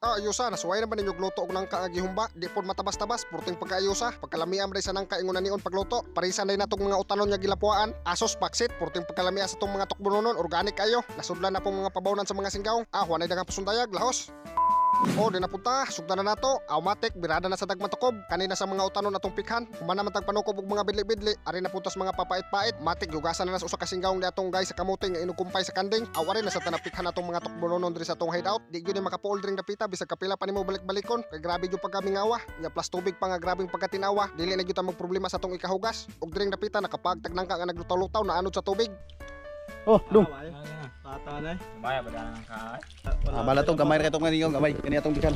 Ah, ayusa, nasuway na ba ninyo gluto og nangka nga gihumba? Di pod matabas-tabas, purting pagkaayusa. Pagkalamiam rin sa nangka ingon na nion pagluto. Parisan na natong mga utanon nga gilapuaan. Asos paksit, purting pagkalamia sa tong mga tukbononon, organic kayo. Nasudlan na pong mga pabawnan sa mga singgaw. Ah, wanay daghang pasundayag, lahos. O, di na punta, sugdan na nato. Automatic, birada na sa dagmatukob. Kanina sa mga utanon atong pikhan. Human naman tag panukob og mga bidli-bidli. Ari na punta sa mga papait-pait. Matik, yugasan na sa usa ka singgawng di atong guys sa kamuting nga inukumpay sa kanding. Awari na sa tanapikhan atong mga tukbononon diri sa atong hideout. Di gyud ni makapuol dring dapita bisag kapila pa nimo balik-balikon. Kay grabe gyud pagkamingawa. Nya plus tubig pa nga grabing pagkatinawa. Dili na gyud ta magproblema sa atong ikahugas. Ug dring dapita nakapagtag nangka nga naglutaw-lutaw na anod sa tubig. Oh, dong. Bata na eh. Maya ba na ka? Ah, bala to gamay ra katong kaniyong gamay kani atong bikan.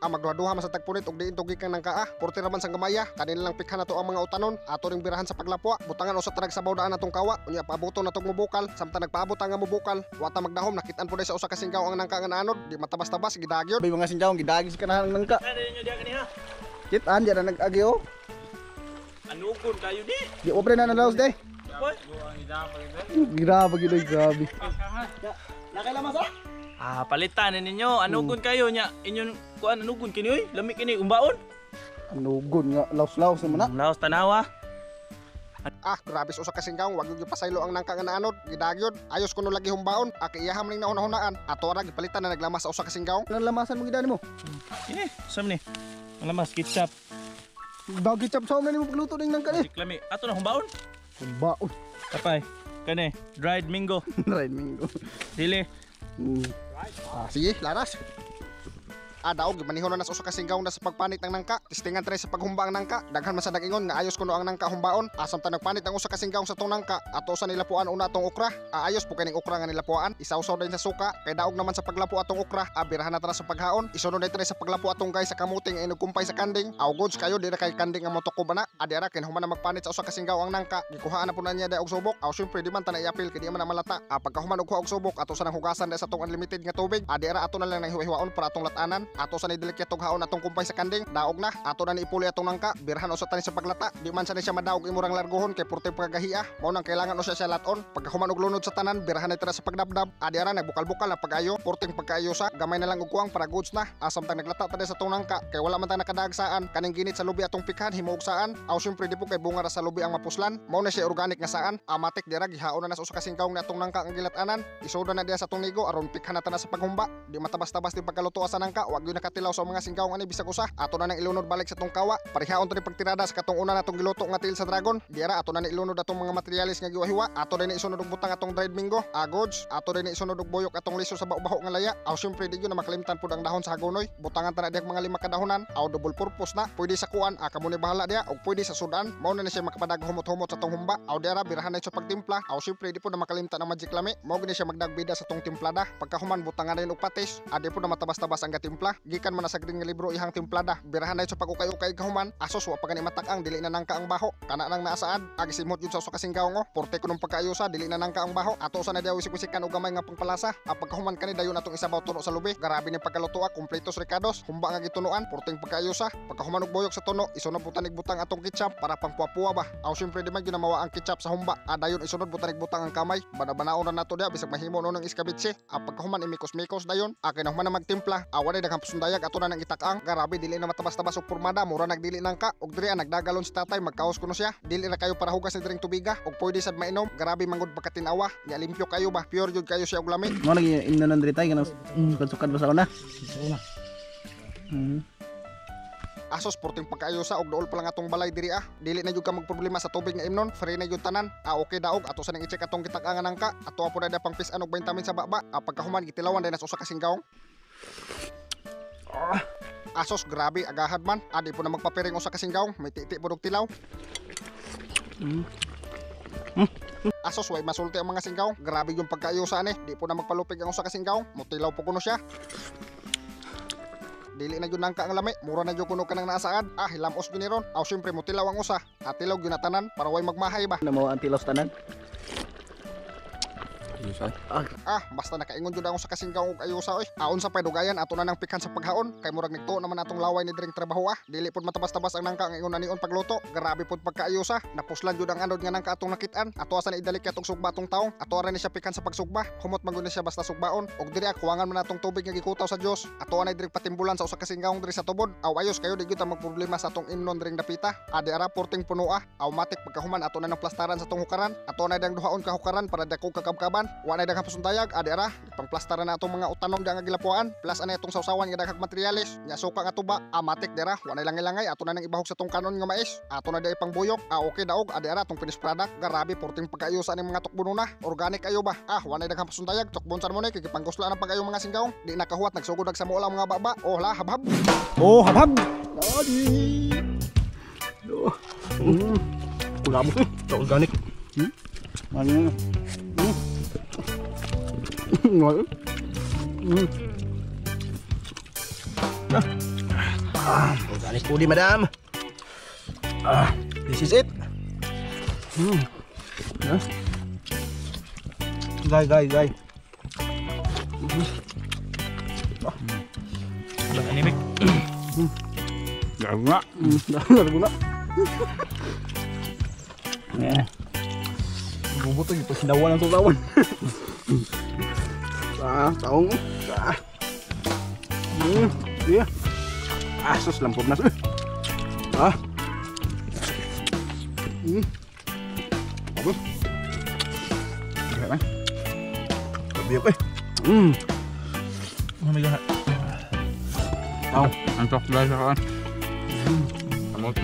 Ang magduha-duha man sa tagpunit og diin tugi kang nangkaa. Porti ra man sang gamaya. Kanila lang pikhan nato ang mga utanon. Ato ring birahan sa paglapwa. Butangan usa tanag sabaw daan atong kawa. Unya paaboton natong mubukal. Samtang nagpaabot ang nga mubukal, wa ta magdahom, nakitaan po sa usa ka singgaw ang nangka nga naanod. Di matabas-tabas gidagyod. May mga sinjawng gidagi sa kanahan nangka. Ano ninyo diya kaniha? Kitaan diya na nag-agi oh. Anugon kayo di. Di obre na nalaos day. Boy. Grabe gid oy, grabe. Ah, palitan na ninyo. Anugon kayo nya. Inyon kuan anugon kini oy. Lami kini umbaon. Anugon nga laos-laos naman na. Laos tanawa. Ah, grabe sa usa ka singgaw, wag gyud pasaylo ang nangka nga naanod. Gidagyod. Ayos kuno lagi humbaon. Aki iyaham ning nahunahunaan. Ato ra gipalitan na naglamas sa usa ka singgaw. Anong lamasan mo gidani mo? Eh, sam ni. Ang lamas ketchup. Dagi chap sa nimo pagluto ning nangka eh. Lami. Ato na humbaon. Baon. Kapay. Kani, dried mango. Right mingo. Dili. Ah, sige, laras. Ah, daog, gimaniho na sa usa ka singgaw na sa pagpanit ng nangka. Tistingan try sa paghumba ang nangka. Daghan man sa nag-ingon nga ayos kuno ang nangka humbaon. Asam ta nagpanit ang usa ka singgaw sa tong nangka. Ato sa nilapuan una atong okra. Ah, ayos po kining okra nga nilapuan. Isawsaw din sa suka. Kay daog naman sa paglapo atong okra. Ah, birahan na tara sa paghaon. Isunod na tara sa paglapo atong guys sa kamuting nga inugkumpay sa kanding. Aw goods kayo dira kay kanding ang motukob ana. Ah, di ara kin human na magpanit sa usa ka singgaw ang nangka. Gikuhaan na po na niya da og subok. Aw syempre di man ta na iapil kay di man na malata. Ah, pagkahuman og kuha og subok ato sa nang hugasan da sa atong unlimited nga tubig. Ah, di ara ato na lang nang hiwa-hiwaon para atong latanan. Ato sa nidilikya tog haon atong kumpay sa kanding. Daog na. Ato na ni ipuli atong nangka. Birhan usa tani sa paglata. Di man sa ni siya madaog imurang largohon kay purte pagkagahia. Mao nang kailangan usa siya laton. Pagkahuman og lunod sa tanan, birhan na tara sa pagdabdab. Ah, di ara nagbukal-bukal na pag-ayo. Purting pagkaayo sa gamay na lang og kuwang para goods na. Asam tang naglata ta sa atong nangka kay wala man ta nakadaagsaan. Kaning ginit sa lubi atong pikhan himuog saan. Aw syempre di po kay bunga ra sa lubi ang mapuslan. Mao na siya organic nga saan. Amatik dira gihaon na sa usa ka singkaw na atong nangka ang gilatanan. Isoda na diya sa atong nigo aron pikhan na ta na sa paghumba. Di matabas-tabas di pagkaluto sa nangka. Wag gyud nakatilaw sa mga singkaw ani bisag usa. Ato na nang ilunod balik sa atong kawa. Parihaon to ni pagtirada sa katong una natong giluto nga tiil sa dragon. Di ara ato na ni ilunod atong mga materyales nga giwahiwa. Ato na ni isunod og butang atong dried mango. Agods, ato na ni isunod og buyok atong liso sa baho nga laya. Aw syempre di gyud na makalimtan pud ang dahon sa hagonoy. Butangan ta na diha mga lima ka dahonan. Aw double purpose na. Pwede sa kuan, ah, kamo ni bahala diha og pwede sa sudan. Mao na ni siya makapadag humot-humot sa tong humba. Aw di ara birahan na sa pagtimpla. Aw syempre di pud na makalimtan ang magic lami. Mao gini siya magdagbida sa tong timplada. Pagkahuman butangan na og patis. Adi pud na matabas-tabas ang gatimpla. Gikan man na sa green nga libro ihang timplada. Birahan na sa pag-ukay-ukay kahuman. Asos wa pa gani matak-ang dili na nangka ang baho. Kana nang naasaad. Agi simot yun sa usa ka singgaw ngo. Porte kunong pagkaayusa dili na nangka ang baho. Ato sa na diha wisik-wisikan og gamay nga pangpalasa. Ah, pagkahuman kani dayon atong isabaw tuno sa lubi. Grabe ni pagkaluto ah, kumpleto sa rekados. Humba nga gitunuan, porteng pagkaayusa. Pagkahuman og buyok sa tuno, isunod butanig butang atong ketchup para pangpuwa-puwa ba. Aw syempre di man gyud na mawa ang ketchup sa humba. Ah, dayon isunod butanig butang ang kamay. Bana-banaon na nato diha bisag mahimo no ng iskabitse. Ah, pagkahuman imikos-mikos dayon. Ah, kay nahuman na magtimpla. Ah, walay daghang pasundayag ato na nang itak-ang. Grabe dili na matabas-tabas og pormada, mura nagdili nangka. Og diri ah, nagdagalon si tatay magkaos kuno siya. Dili ra kayo para hugas ni diring tubiga og pwede sad mainom. Grabe mangod pagkatinawa. Nya limpyo kayo ba? Pure jud kayo siya og lami. Mo lagi ingnon diri tay kanang sukad ba sa una? Asos porting pagkaayusa og duol pa lang atong balay diri ah. Dili na jud ka magproblema sa tubig nga imnon, free na jud tanan. Ah, okay daog ato sa nang i-check atong gitak-angan nangka. Ato po na pang pisan og 20 min sa baba. Ah, pagkahuman gitilawan din sa usa ka singgawng. Asos grabe agahad man. Ah, di po na magpapiring usa ka singgawng, may titi po og tilaw. Asos way masulti ang mga singgaw. Grabe yung pagkaayusa ani. Di po na magpalupig ang usa ka singgaw. Mutilaw po kuno siya. Dili na jud nangka ang lami, mura na jud kuno kanang naasaad. Ah, hilamos gyud ni ron. Aw syempre motilaw ang usa. Atilaw gyud na tanan para way magmahay ba. Na mao ang tilaw sa tanan. Ah, basta nakaingon jud ako sa kasinggaw og ayusa oy. Aon sa paydugayan ato na nang pikan sa paghaon kay murag nigtuo naman atong laway ni dring trabaho ah. Dili pud matabas-tabas ang nangka nga ingon anion pagluto. Grabe pud pagkaayusa. Napuslan jud ang anod nga nangka atong nakitaan. Ato asa na idalik atong sugba atong taong. Ato ra ni siya pikan sa pagsugba. Humot man gud ni siya basta sugbaon. Og diri kuwangan man atong tubig nga gikutaw sa Dios. Ato anay dring patimbulan sa usa ka singgawng diri sa tubod. Aw ayos kayo di gyud ta magproblema sa atong imnon dring dapita. Adi ara porting puno ah. Automatic pagkahuman ato na nang plastaran sa atong hukaran. Ato na dang duhaon ka hukaran para dako kakabkaban. Wa na dang hapos dayag adi ara pangplastaran na atong mga utanom da nga gilapuan. Plus anay atong sawsawan nga daghang materyales. Nya suka nga tuba amatik dira. Wa na langay-langay ato na nang ibahog sa atong kanon nga mais. Ato na day pangbuyok. Ah okay daog adi ara atong finished product. Grabe porting pagkaayusa ning mga tukbono na. Organic ayo ba? Ah wa na daghang hapos dayag tukbon sa mo ni kay gipangusla na pag-ayo mga singgawng. Di nakahuwat nagsugod ag sa mola mga baba. Oh la habhab. Oh habhab. Lodi. Kulamo. Organic. Ano? Organic foodie, madam. This is it. Gay, gay, gay. Anemic. Gaguna. Gaguna. Eh. Bubuto yung pasinawan ng sutawan. Ah, taong. Ah. Yeah. Ah, sus lampog na. Ah. Apa? Gak Sabi ko eh. Oh my God. Taong. Antok dahil sa kaan. Kamot.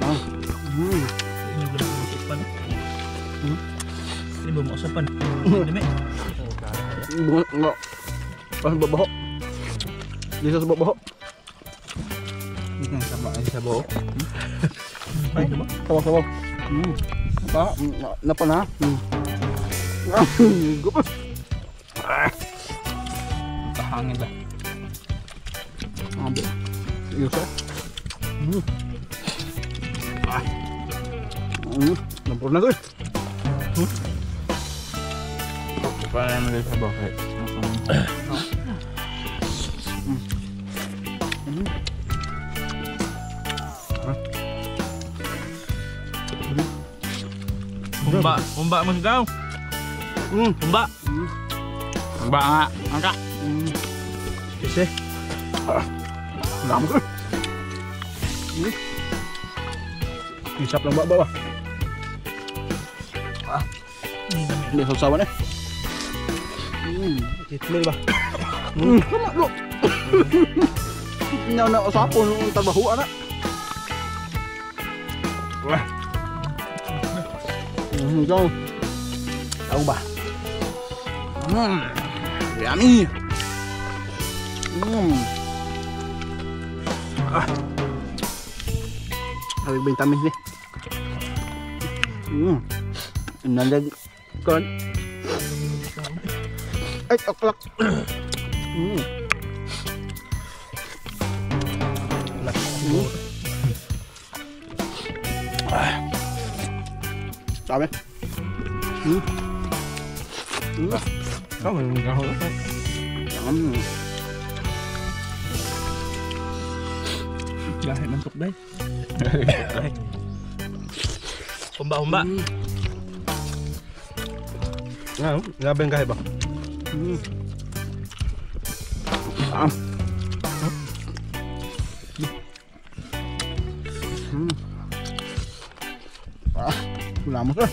Taong. Ini belum mausapan. Ini belum mausapan. Demi. Bunga enggak. Pas babaho. Di sa babaho. Sama ay sa buo. Sabaw, sabaw. Pa, napa na. Gup. Pahangin ba? Ambil. Iya, Ah. Lampur na to. Paano naman sa bakit? Humba, humba mo sigaw. Humba. Humba nga. Angka. Kasi. Lama ko. Isap lang ba ba? Ah. Hindi sausawan eh. Kitmil ba? Tama lo. Nya na usapon ang trabaho ana. Wah. Go. Tahu ba? Yummy. Ah. Sabi vitamin ni. Nalag kon. 8 o'clock. Sabi. Kau memang kau. Gahe mantok day. Humba humba. Nga, grabe ang gahe ba? Ah. Wala mo sir.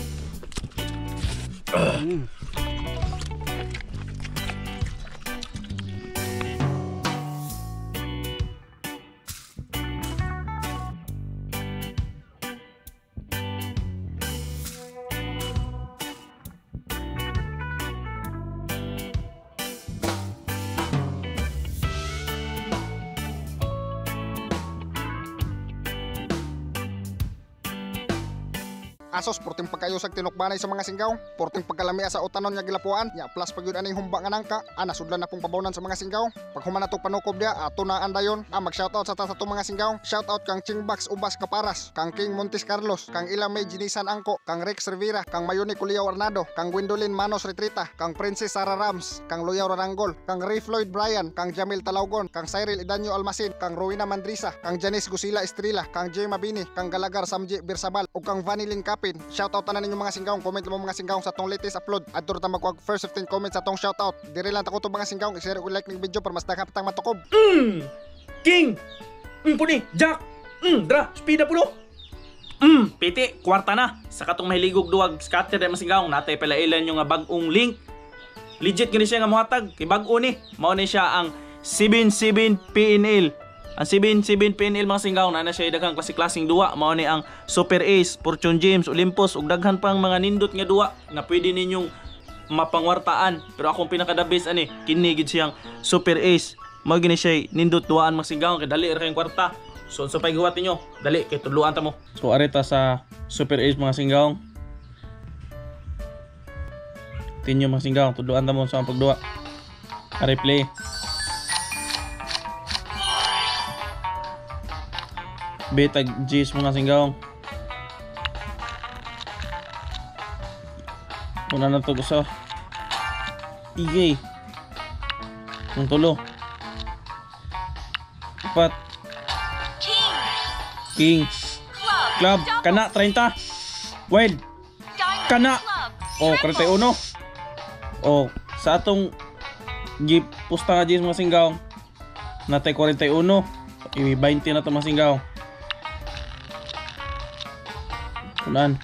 Asos porting pagkayosag tinukbanay sa mga singgaw, porting pagkalamia sa utanon nga gilapuan, nya plus pag yun aning humba nga nangka, ana sudlan na pong pabawnan sa mga singgaw. Pag human natong panukob dia, ato na andayon. Mag shoutout sa ta sa atong mga singgaw. Shoutout kang Chingbax Ubas Kaparas, kang King Montes Carlos, kang Ila May Ginisan Angko, kang Rex Rivera, kang Mayoni Kuliaw Arnado, kang Gwendolyn Manos Retrita, kang Princess Sara Rams, kang Luyaw Rarangol, kang Ray Floyd Bryan, kang Jamil Talaugon, kang Cyril Idanyo Almacin, kang Rowena Mandrisa, kang Janice Gusila Estrella, kang Jay Mabini, kang Galagar Samji Birsabal, ug kang Vanilin Kapin. Shoutout tanan ninyo mga singgaw. Comment mo mga singgaw sa atong latest upload. Adto ta magkuha first 15 comments sa atong shoutout. Diri lang ta kutob mga singgaw. I-share ug like ning video para mas daghan pa tang matukob. King. Puni, Jack. Dra, speed up pulo. Piti, kwarta na. Sa katong mahiligog duwag scatter dahil masinggaw, natay pala ilan yung nga bag-ong link. Legit gani siya nga mohatag, kay bag-o ni. Mao ni siya ang 77 PNL. Ang 77 PNL mga singgaw, na na siya daghang klase-klaseng duwa. Mao ni ang Super Ace, Fortune James, Olympus ug daghan pang mga nindot nga duwa nga pwede ninyong mapangwartaan. Pero akong pinaka-the best ani, kini gid siyang Super Ace. Mao gini siya nindot duwaan mga singgaw kay dali ra kayong kwarta. So unsa pay giwat ninyo? Dali kay tudloan ta mo. So arita sa Super Ace mga singgaw. Tinyo mga singgaw, tudloan ta mo sa ang pagduwa. Are play. Beta G's mga singgaw. Una na to gusto. Igay. Ang tulo. Apat. King. Club. Kana, 30. Wild. Kana. Oh, 41. Oh, sa atong gipusta nga G's mga singgaw. Natay 41. I-20 na to mga singgaw. Unan.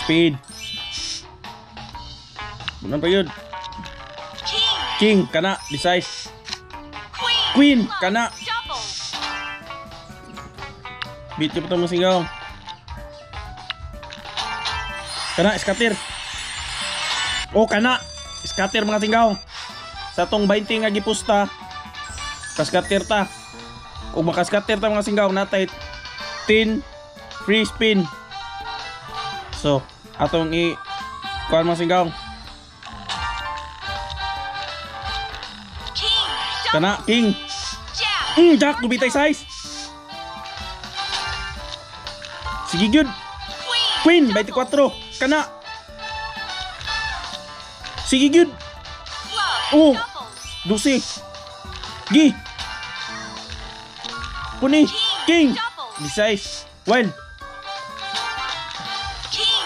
Speed. Unan pa yun. King, kana, decide. Queen, kana. Beat nyo pa itong mga singgaw. Kana, scatter. Oh, kana. Scatter mga singgaw. Sa tong 20 nga gipusta, kaskater ta. O makaskater ta mga singgaw, natay 10 free spin. So, atong i kuan mga singgaw. Kana, king. Jack, dubitay size. Sige, good. Queen, 24. Kana. Sige, good. Oh, 12. Gi. Puni. King. 16. Wild.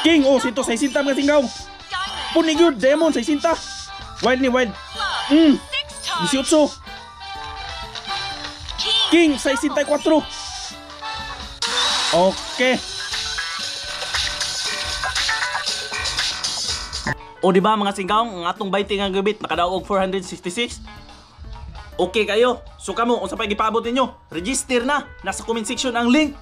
King, oh, 160 mga singgaw. Puni, good. Diamond, 60. Wild ni, wild. 18. King, 64. Okay. O di ba mga singgaw, ang atong 20 nga gabit nakadaog 466. Okay kayo. So kamo unsa pa gipaabot ninyo? Register na. Nasa comment section ang link.